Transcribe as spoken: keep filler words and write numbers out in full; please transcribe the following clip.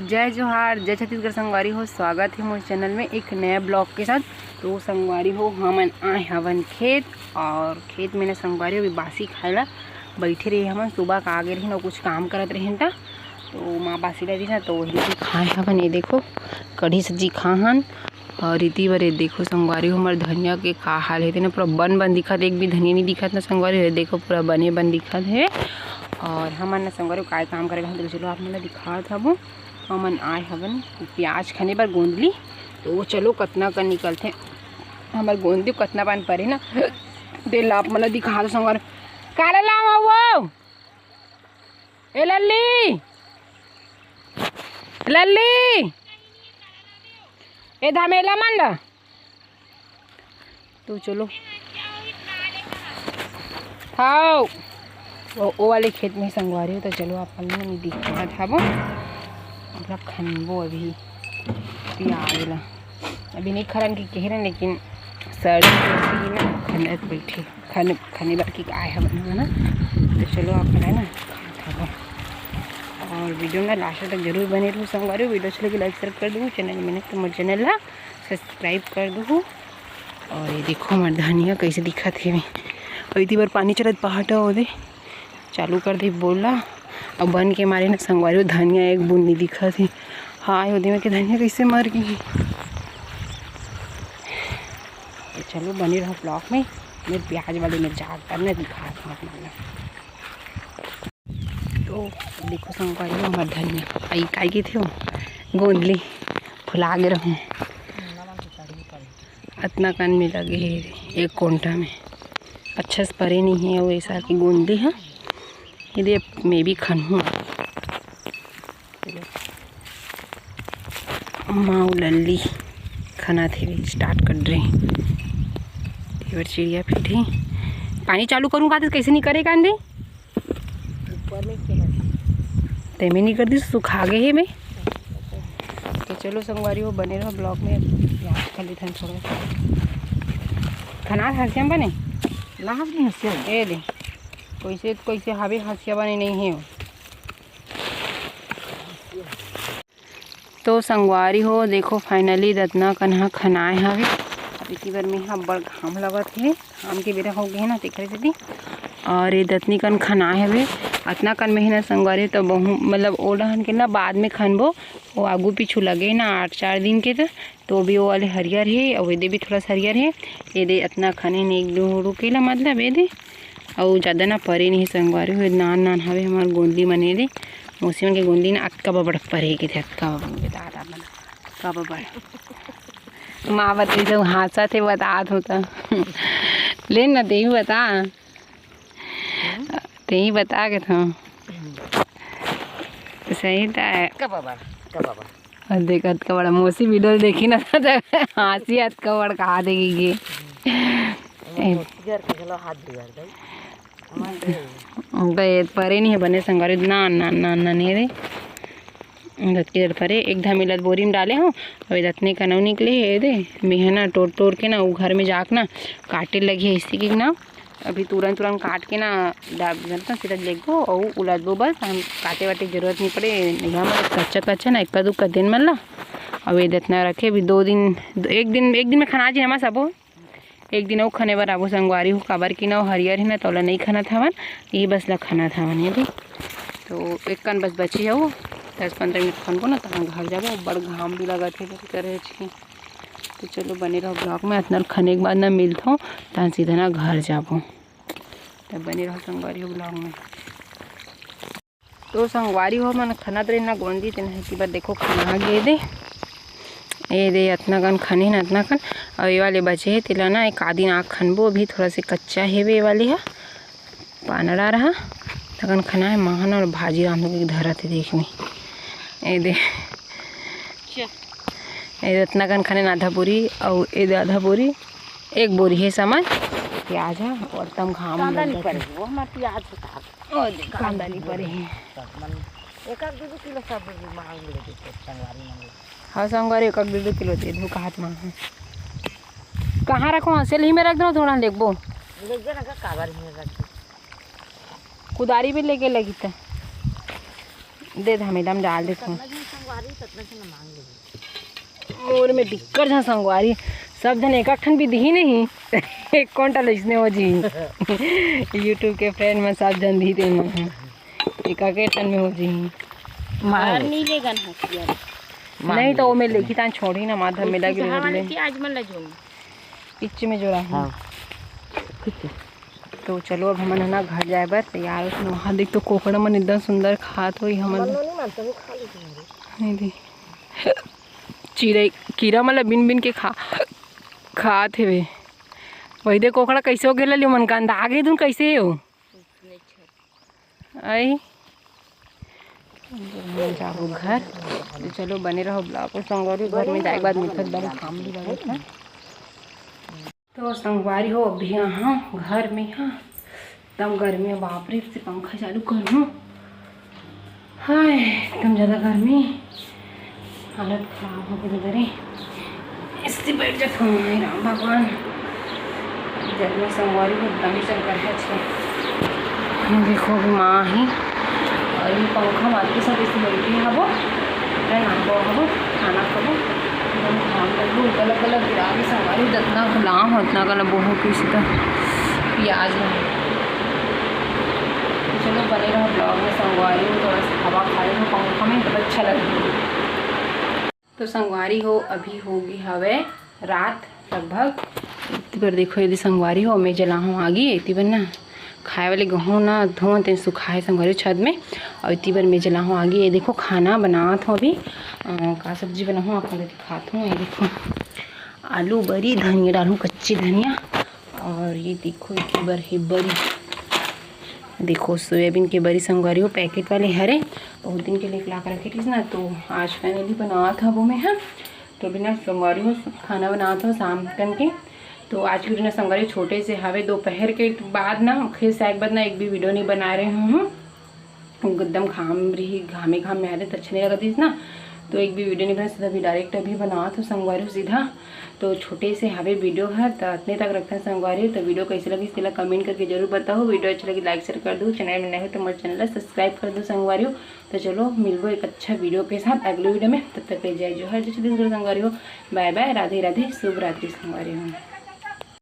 जय जोहार, जय छत्तीसगढ़ संगवारी हो, स्वागत हे मोर चैनल में एक नया ब्लॉग के साथ। तो संगवारी हो, हमन आए हवन खेत, और खेत में ना संगवारी हो, अभी बासी खाए ला बैठे रहे हमन। सुबह का आगे रहिन और कुछ काम करत रहिन ता, तो माँ बासी ला दिस ना, तो वही खाए हवन। ये देखो, कढ़ी सब्जी खाहन। और इति बर ये देखो संगवारी हो, हमर धनिया के का हाल हे, तेने पूरा बन बन दिखत, एक भी धनिया नहीं दिखत ना संगवारी हो। ये देखो, पूरा बने बन दिखत हे। और हमन ना संगवारी हो, काय काम करे ला, तो चलो आप मन ला दिखात हबो। हमन आए हवन प्याज खने बर गोंदली, तो चलो कतना कन निकलथे हमर गोंदली, कतना पान परे ना, दे ला आप मन ला दिखा दो संगवारी। काला लावा वो, ए लल्ली, लल्ली, ए धमेला मन ला। तो चलो, हाव, वो, वो वाले खेत में संगवारी हो, तो चलो आप मन ला दिखात हबो अपना खनबो अभी प्याज ला। अभी नहीं खरन के कह रहे, लेकिन सर्दी होती है ना, खनत बैठे, खन खने बर की आए हवन ना, तो चलो आप मन ला ना खात हबो। और वीडियो में लास्ट तक जरूर बने रहू संगवारी हो। वीडियो अच्छे लगे लाइक शेयर कर दो, चैनल में नहीं तो मोर चैनल ला सब्सक्राइब कर दो। और ये देखो हमर धनिया कैसे दिखत हे, और इति बर पानी चलत पहाटा हो दे, चालू कर दे बोला। अब बन के मारे ना संगवारी हो, धनिया एक बूंद नहीं दिखत हे। हाँ, ये दे में के धनिया कैसे मर गई। तो चलो बने रहो ब्लॉग में, मेरे प्याज वाले में जाकर ना दिखा था आप मन ला। तो देखो संगवारी हो, हमर धनिया आई, काय कथे हो, गोंदली फुला गे रहूं। अतना कन में लगे हे एक कोंटा में, अच्छा से परे नहीं हे। अउ ऐसा कि गोंदली ह, ये दे मैं भी खनहूँ। माऊ लल्ली खाना थे भी स्टार्ट कर रहे। ये बर चिड़िया फिर पानी चालू करूँ का, तो कैसे नहीं करे कांदे? ऊपर में क्या है? तेमे नहीं कर दी, सुखा गए हे मैं। तो चलो संगवारी हो, बने रहो ब्लॉग में। प्याज खा लेथन थोड़ा। खना हसिया बने? लाहब नहीं हसिया। ए दे, कैसे कैसे हवे हसिया बने नहीं है। तो संगवारी हो, देखो finally दतना कन ह खनाए हवे। अब इति बर में ह बड़ घाम लगत हे, घाम के बेरा हो गए ना, तेखरे सेती। और ये दतनी कन खनाए हवे, अतना कन में ही ना संगवारी, तो बहु मतलब ओ डहन के ना बाद में खनबो, वो आगू पीछू लगे ना आठ चार दिन के, तो तो भी वो वाले हरियर हे, और ये दे भी थोड़ा सा हरियर हे। ये दे अतना खने ने एक दो रुकेला मतलब ये दे, अउ ज्यादा ना परे नहीं संगवारी हो, नान नान हवे हमार गोंदली मने दे। मौसी मन के गोंदली ना अतका बबड़ परे के थे, अतका बबड़ के दादा मन, अतका बबड़। माँ बतई तो हाँसत हे, बतात हो त। ले ना, तेही बता, तेही बता के था। सही त है। कब बाबा, कब बाबा। और देख, अतका बड़ा मौसी वीडियो देखी ना, तो हाँसी अतका बड़ कहा देगी कि। मोर घर के घलो हाथ बिगाड़ दे। तो ये परे नहीं है बने संगवारी, ना, ना, ना, ना, नहीं रे। दतके दर परे, एक धमिलत बोरी में डाले हो, अउ ये दतने का नौ निकले हे, ये दे, मेहना टोर टोर के ना, वो घर में जाके ना, काटे लगी है इसी की ना, अभी तुरंत तुरंत काट के ना डाल देथन, सीधा लेगो अउ उलदबो बस। हम काटे वाटे के जरूरत नहीं पड़े। यहाँ में कच्चा कच्चा ना एक्का दुक्का दिन मन ला, अउ ये दतना रखे अभी दो दिन, एक दिन, एक दिन में खना जी हमा सबो। एक दिन अउ खने बर आबो संगवारी हो, काबर कि ना वो हरियर है ना, तोला नहीं खनत हवन, ये बस ला खनत हवन ये दे। तो एक कन बस बची है वो, दस पंद्रह मिनट खनबो ना, तहाँ घर जाबो। बड़ घाम भी लगत है, करे छी। तो चलो बने रहो ब्लॉग में, अतना खने के बाद ना मिलथो, तहाँ सीधा ना घर जाबो। तब बने रहो संगवारी हो ब्लॉग में। तो संगवारी हो मन खनत रहे ना गोंदी, तेन है कि बार देखो खना गे दे। ए दे अतना कन खने ना अतना कन, अउ ये वाले बचे है, तेला ना एक आदि ना खनबो, अभी थोड़ा से कच्चा है वे वाले हा। पानड़ा रहा, तकन खना है, महन और भाजी रांधो के धरत है, देख में। ए दे। ए दे, अतना कन खने आधा बोरी, अउ ए दे आधा बोरी, एक बोरी है समझ। प्याज है, और तम घाम कांदा नहीं पड़े, वो हमार प्याज होता है। ओ दे, कांदा नहीं पड़े है। एक आध दू दू किलो सब मांग ले दे, संगवारी मांग ले। हाँ, संगवारी, एक आध दू दू किलो दे दू, कहात मांग। कहाँ रखो? हाँ, सेल ही में रख दो, थोड़ा देखबो। ले जा ना, का काबर में रख दे। कुदारी भी लेके लगी त दे दे, हम एकदम डाल देते हैं। पारी ततना से न मांग ले। मोर में बिक्कट झन संगवारी, सब झन एक एक ठन भी दिही नहीं। एक कौन टा लइसने हो जी। YouTube के फ्रेंड में सब झन दिही ते मन ह। एक एक ठन में हो जी। मार नहीं लेगन हसिया। नहीं तो वो में लेखी तान छोड़ी ना माधव मेला के रोड ले। आज मन ला जोन। पिच में जोरा है। हाँ। ठीक है। तो चलो, अब हमन ह ना घर जाए बर तैयार होथन। वहाँ देख तो कोकड़ा मन एकदम सुंदर खात होई हमन। नहीं दे। चिरई, कीरा मन ला बिन बिन के खा, खात हेवे। वही दे कोकड़ा कैसे हो गेला लियो मन का अंदा आगे दुन कैसे हो। आई। जाबो घर। तो चलो बने रहो ब्लॉग में संगवारी। घर में जाए के बाद मिलत बड़ा काम भी लगत है। तो संगवारी हो, अभी यहाँ घर में, हाँ, एकदम गर्मी है, बाप रे। से पंखा चालू कर लूँ। हाय, एकदम ज़्यादा गर्मी, हालत खराब हो गई मेरी। इससे बैठ जाता हूँ, हे राम भगवान। गर्मी संगवारी हो, एकदम ही चल कर है छे। देखो, अभी माँ ही और ये पंखा मार के सब इसे बैठे हैं। हबो, फिर नहाबो, हबो, खाना खाबो, एकदम घाम लगो, गलत गलत गिरा के संगवारी, जितना गुलाम हो, उतना गलत बहुत कुछ था। प्याज में। तो चलो, बने रहो ब्लॉग में संगवारी हो, थोड़ा सा हवा खा लो पंखा में, तो अच्छा लगेगा। तो संगवारी हो, अभी होगे हवे रात लगभग। इतनी बार देखो, यदि संगवारी हो, मैं जला हूँ आगी, इतनी बार ना खाए वाले गहूँ ना धोन तेन सुखाए संगवारी छत में, और इतनी बार मैं जला हूँ आगी। ये देखो, खाना बनात हूँ अभी। अ, का सब्जी बना हूँ, आप लोग दिखात हूँ। ये देखो, आलू बरी, धनिया डालूँ, कच्ची धनिया, और ये देखो, इतनी बार है बरी। देखो, सोयाबीन के बरी संगवारी हो, पैकेट वाले हरे, बहुत दिन के लिए ला के रखे थी ना, तो आज फाइनली बनात हबो मैं, हाँ। तो अभी ना संगवारी हो, खाना बनात हूँ शाम कन के। तो आज की वीडियो ना संगवारी छोटे से हवे, दोपहर के बाद ना, खेत से आए के बाद ना एक भी वीडियो नहीं बना रहे हूँ। एकदम घाम रही, घामे घाम में आ रहे तो अच्छा नहीं लगत इस ना, तो एक भी वीडियो नहीं बना, सीधा अभी डायरेक्ट अभी बनात हूँ संगवारी हो सीधा। तो छोटे से हवे वीडियो है, तो इतने तक रखते हैं संगवारी हो। तो वीडियो कैसे लगी, तेला कमेंट करके जरूर बताओ। वीडियो अच्छा लगी, लाइक शेयर कर दो, चैनल में नए हो तो हमारे चैनल ला सब्सक्राइब कर दो संगवारी हो। तो चलो, मिलबो एक अच्छा वीडियो के साथ अगले वीडियो में। तब तक के लिए जय जोहार, जय छत्तीसगढ़ संगवारी हो। बाय बाय, राधे राधे, शुभ रात्रि संगवारी हो।